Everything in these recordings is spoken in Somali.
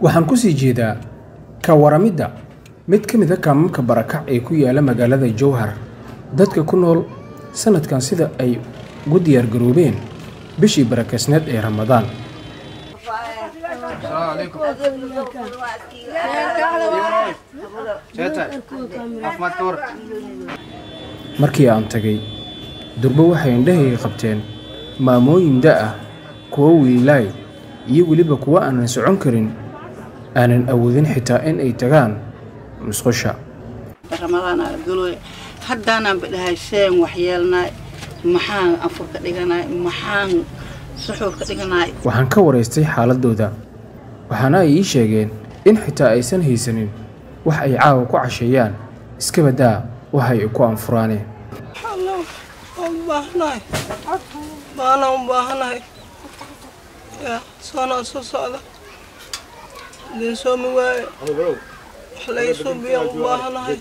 Waxaan ku sii jeedaa ka waramidda mid ka mid ah kaamamka barakac ee ku yaala magaalada Jowhar. Dadka ku nool sanadkan sida ay ugu diyaar garoobeen bishii barakaysneed ee Ramadaan. Markii aan tagay, durba waxay indhahayga qabteen maamooyin da' ah, kuwo wiilaay iyo weliba kuwo aanan socon karin, aanan awoodin xitaa in ay tagaan musqusha. Ramadaan aa galooy haddaanaan badhahay seen waxyeelnaay, maxaan afur ka dhiganaay, maxaan suxuur ka dhiganaay? Waxaan ka waraystay xaaladooda, waxaana ay ii sheegeen in xitaa aysan haysanin wax ay caawa ku casheeyaan, iska badaa waxay ku anfuraaneen. Waan u baahanahay, baanaan u baahanahay, yaa soonaan soo socda idin soomi waaye, wax la ii suubiyaan u baahanahay.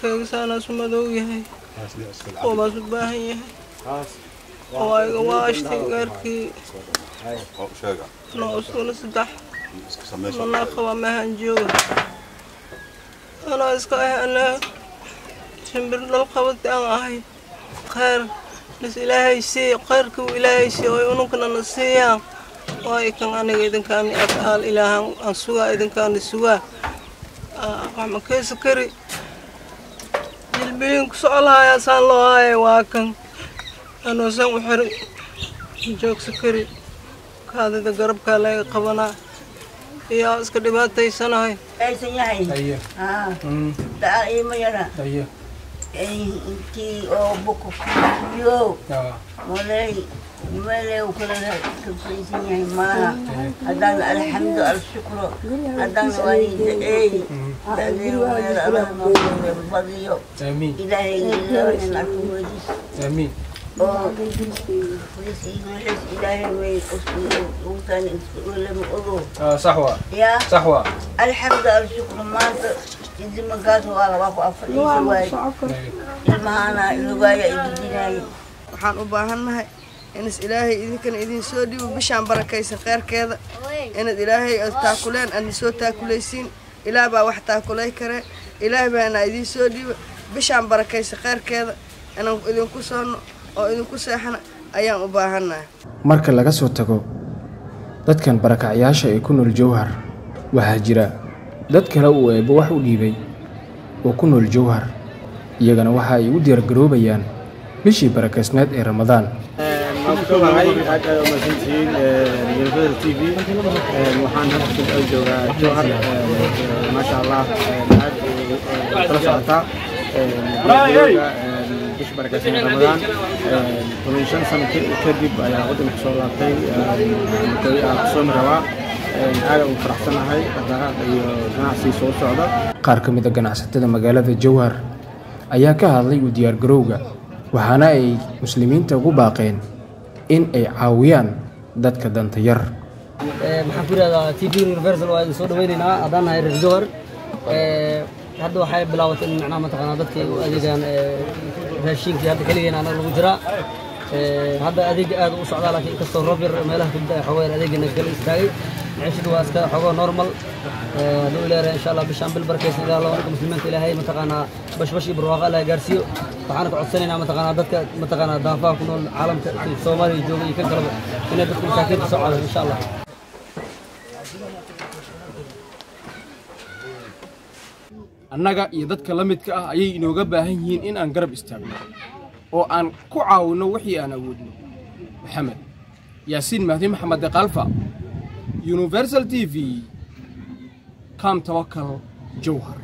Keegasaanaasu madow yahay, oobaas u baahan yahay, oo iga waashtay gaarkii anoo usugna saddex manaa qaba mehan jooga, anaa iska ah, anaa shimbir dhal qabati aan ahay. Khayr lis Ilaahay sii, khayrka uu Ilaahay sii oy ununkana na siiyaan. Waa kan aniga idinkaani ag aal Ilaahan aan sugaa, idinkaani sugaa. Wax ma keysa kari, jilbiyin ku socolahayaa saan loo haaya, waa kan anoosan u xirin joogsa kari, kaadida garabkaa laga qabanaa iyaa iska dhibaataysanahay. Aysan yahay daa ima yara intii oo buko yo walay meelay u kala kabsaysan yahay malaha. Haddaan alxamdu alshukro, haddaan waani duceey dacdeen Allah noo badiyo. Ilaahay ilaahay arku weydiis oo Ilaahay may utaan lama ogo. Sax waa. Yaa sax waa. Alxamdu alshukru, maanta idimagaas waa labaa ku afadhiisa waay, ilmahaana lugaaya igidinaay. Waxaan u baahannahay inas Ilaahay idinkana idin soo dhiibo bishaan barakaysan kheyrkeeda, inaad Ilaahay aad taakuleen, aadna soo taakulaysiin. Ilaah baa wax taakulay kare, Ilaah baana idiin soo dhiibo bishaan barakaysan kheyrkeeda, inaan idinku soonno oo idinku seexana ayaan u baahannahay. Marka laga soo tago dadkan barakacyaasha ee ku nool Jowhar, waxaa jira dad kale uu Eebbo wax u dhiibay oo ku nool Jowhar. Iyagana waxa ay u diyaargaroobayaan bishii barakaysneed ee Ramadaan. Waan ku dhowahay, aad aad umahadsantihiin Universal TV. Waxaan hadda joogaa Jowhar, maasha Allah, aad kala socotaa diyaargarowga bisha barakaysan ee Ramadaan. 15 sano kadib ayaa waddanka kusoo laabtay, aan kusoomi rabaa. Aad ugu faraxsanahay dhaqdhaqaaqa iyo ganacsi soo socda. Qaar ka mid ah ganacsatada magaalada Jowhar ayaa ka hadlay u diyaargarowga, waxaana ay muslimiinta ugu baaqeen in ay caawiyaan dadka danta yar. Maxaan ku yidhahdaa, TV Universal waa idin soo dhaweynaynaa haddaan nahay reer Jowhar. Hadda waxay bilaabatay in macnaha mataqaanaa dadka ay u adeegaan raashinkii. Hadda xilligeena anaga lagu jiraa, hadda adeega aad u socdaa, laakiin inkastoo roob yar meelaha ku da xoogaa yar adeegana kala istaagay, maciishadu waa iska xoogaa normal. Hadduu Ilaahay insha Allah bishaan bil barakaysan ilaa Allah ninka muslimiinta Ilaahay mataqaanaa bashbash iyo barwaaqo Allah gaarsiiyo. Waxaan ka codsanaynaa mataqaanaa dadka mataqaanaa daafaha ku nool caalamka, Soomaaliya jooga iyo kan kaleba, inay dadka masaakiinta soo caawiyaan insha Allah. Annaga iyo dadka la midka ah ayay inooga baahan yihiin in aan garab istaagno oo aan ku caawinno wixii aan awoodno. Maxamed Yaasiin Mahdi, Maxamed Deqalfa, Universal TV, Kaam Tawakal, Jowhar.